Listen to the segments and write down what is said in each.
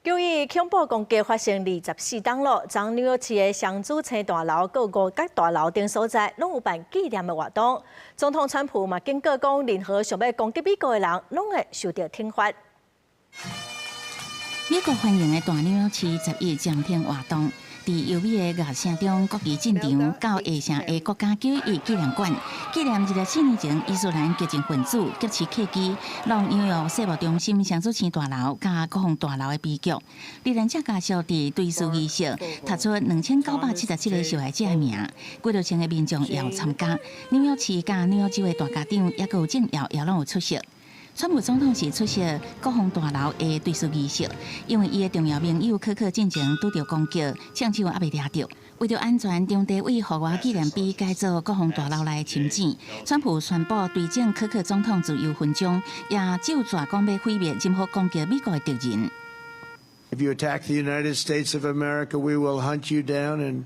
9.11恐怖攻擊發生24冬咯，昨紐約市的雙子星大樓、佮五角大樓等所在，攏有辦紀念的活動。總統川普嘛警告講，任何想欲攻擊美國的人，攏會受著懲罰。美國繁榮的大紐約市11暫停活動，佇優美的樂聲中，國旗進場到下城的國家九一一紀念館，紀念24年前伊斯蘭激進分子劫持客機，挵紐約世貿中心雙子星大樓佮國防大樓的悲劇。罹難者家屬佇追思儀式，讀出2977個受害者的名，幾若千个民眾也有參加。紐約市佮紐約州的大家長，抑閣有政要也攏有出席。川普總統是出席國防大樓的追思儀式，因為伊的重要盟友柯克進前拄著攻擊，槍手猶未掠著。為著安全，場地為復活紀念碑改做國防大樓內深井。川普宣布追贈柯克總統自由勳章，也咒詛講欲毀滅任何攻擊美國的敵人。 If you attack the United States of America, we will hunt you down and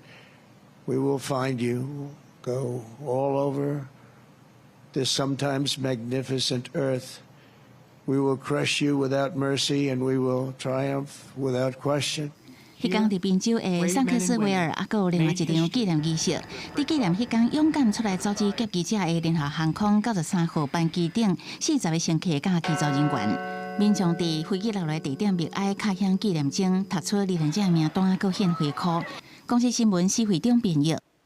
we will find you. Go all over this sometimes magnificent earth. We will crush you without mercy, and we will triumph without question. 彼工佇賓州的桑克斯維爾，猶閣有另外一場紀念儀式，佇紀念彼工勇敢出來阻止劫機者的聯合航空93號班機頂40個乘客佮機組人員。民眾佇飛機落來地點默哀，敲響紀念鐘，讀出罹難者名單，閣獻花箍。公視新聞施惠中編譯。